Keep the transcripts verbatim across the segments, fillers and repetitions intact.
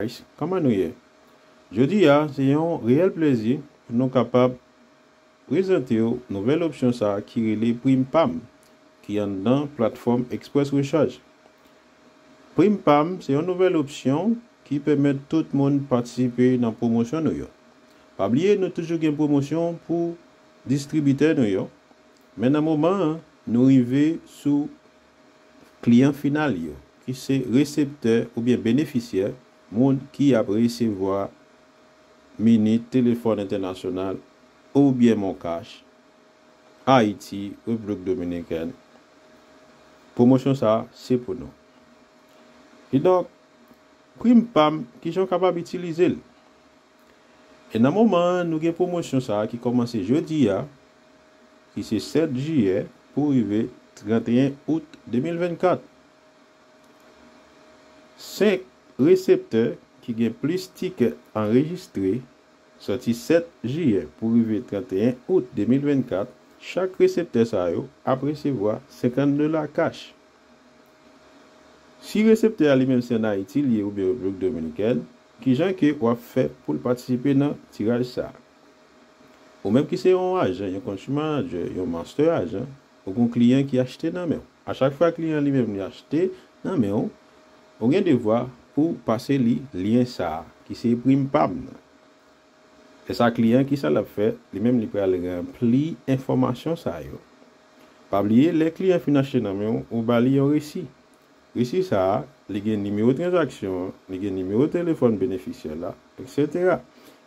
Guys, kòman nou ye? Jodi a, se yon reyèl plezi pou nou kapab prezante w nouvèl opsyon sa a ki rele Prim Pam, ki anndan platfòm Express Recharge. Prim Pam se yon nouvèl opsyon ki pèmèt tout moun patisipe nan pwomosyon nou yo. Pa bliye, nou toujou gen pwomosyon pou distribitè nou yo, men nan moman an, nou rive sou kliyan final yo, ki se reseptè oubyen benefisyè, moun ki ap resevwa minit, telefòn entènasyonal oubyen MonCash, Ayiti, Repiblik Dominikèn. Pwomosyon sa a, se pou nou. Kidonk, Prim Pam, kijan w kapab itilize l? E nan moman an, nou gen pwomosyon sa a ki kòmanse jodi a, ki se sèt jiyè pou rive trannteyen out de mil vennkat. Senk reseptè ki gen plis tikè anrejistre sòti sèt jiyè pou rive trannteyen out de mil vennkat, chak reseptè sa yo ap resevwa senkant dola kach. Si reseptè a li menm se ann Ayiti li ye oubyen Repiblik Dominikèn, kijan ke w ap fè pou l patisipe nan tiraj sa a? Ou menm ki se yon ajan, yon country manager, yon master ajan, ou gen yon kliyan ki achte nan men w. A chak fwa kliyan li menm li achte nan men w, ou gen devwa pou w pase li lyen sa a, ki se Prim Pam nan. Lè sa kliyan, kisa l ap fè? Li menm li pral ranpli enfòmasyon sa yo. Pa bliye, lè kliyan fin achte nan men w, ou ba li yon resi. Resi sa a, li gen nimewo tranzaksyon an, li gen nimewo telefòn benefisyè la, etsetera.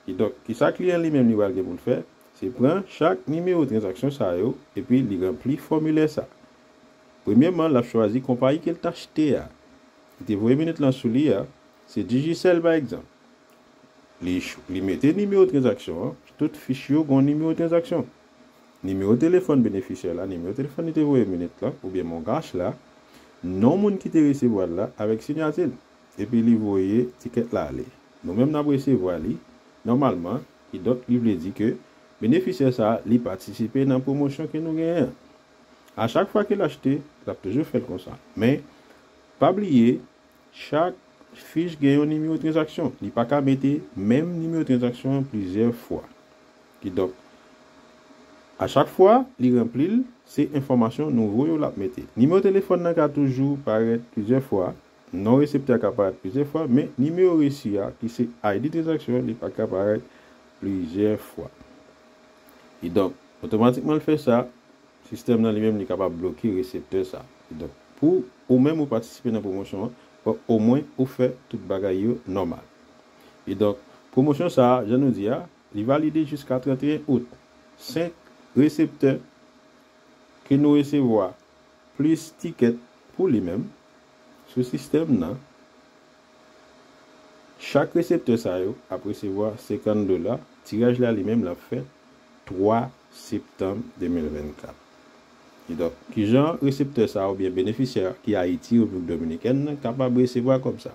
Kidonk, kisa kliyan li menm li pral gen pou l fè? Se pran chak nimewo tranzaksyon sa yo, epi li ranpli fòmilè sa. Premyèman, l ap chwazi konpayi ke l t achte a. Li te voye minit lan sou li a, se Digicel pa egzanp. Li, li mete nimewo tranzaksyon an, tout fich yo gen yon nimewo tranzaksyon. Nimewo telefòn benefisyè la, nimewo telefòn li te voye minit lan, oubyen MonCash la, non moun ki te resevwa l la avèk siyati l. Epi li voye tikèt la ale. Nou menm n ap resevwa li nòmalman, kidonk li vle di ke benefisyè sa a, li patisipe nan pwomosyon ke nou genyen an. A chak fwa ke l achte, l ap toujou fè l konsa. Men, pa bliye, chak fich gen yon nimewo tranzaksyon. Li pa ka mete menm nimewo tranzaksyon an plizyè fwa. Kidonk, a chak fwa li ranpli l, se enfòmasyon nouvo yo l ap mete. Nimewo telefòn nan ka toujou parèt plizyè fwa, non reseptè a ka parèt plizyè fwa, men nimewo resi a, ki se I D tranzaksyon an, li pa ka parèt plizyè fwa. Kidonk, otomatikman l fè sa, sistèm nan li menm li kapab bloke reseptè sa. Kidonk, pou ou menm ou patisipe nan pwomosyon an, fòk omwen ou fè tout bagay yo nòmal. Kidonk, pwomosyon sa a, jan nou di a, li valide jiska trannteyen out. Senk reseptè ke nou resevwa, plis tikèt pou li menm, sou sistèm nan, chak reseptè sa yo ap resevwa senkant dola. Tiraj la li menm l ap fèt twa septanm de mil vennkat. Kidonk, kijan reseptè sa oubyen benefisyè ki Ayiti, Repiblik Dominikèn nan kapab resevwa kòb sa?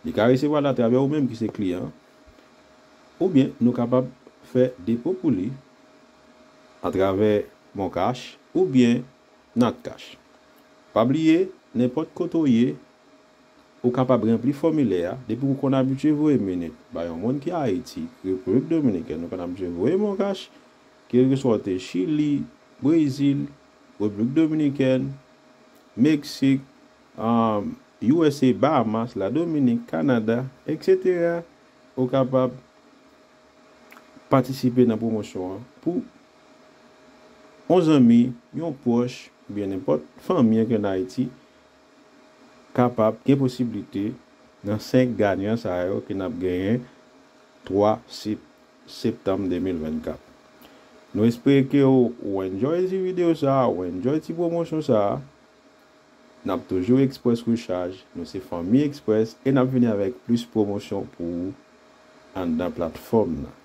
Li ka resevwa l atravè ou menm ki se kliyan, oubyen nou kapab fè depo pou li atravè MonCash oubyen Natcash. Pa bliye, nenpòt kote w ye, ou kapab ranpli fòmilè a. Depi ou konn abitye voye minit bay yon moun ki Ayiti, Repiblik Dominikèn, ou konn abitye voye MonCash, kèlkeswa w te Chili, Brezil, Repiblik Dominikèn, Meksik, um, U S A, Bahamas, Ladominik, Kanada, etsetera, ou kapab patisipe nan pwomosyon an pou yon zanmi, yon pwòch, oubyen nenpòt fanmi an ki ann Ayiti kapab gen posiblite nan senk ganyan sa yo ke n ap genyen twa sep-, septanm de mil vennkat. Nou espere ke w, w enjoy ti videyo sa a, w enjoy ti pwomosyon sa a. N ap toujou Express Recharge, nou se fanmi Express e n ap vini avèk plis pwomosyon pou ou anndan platfòm nan.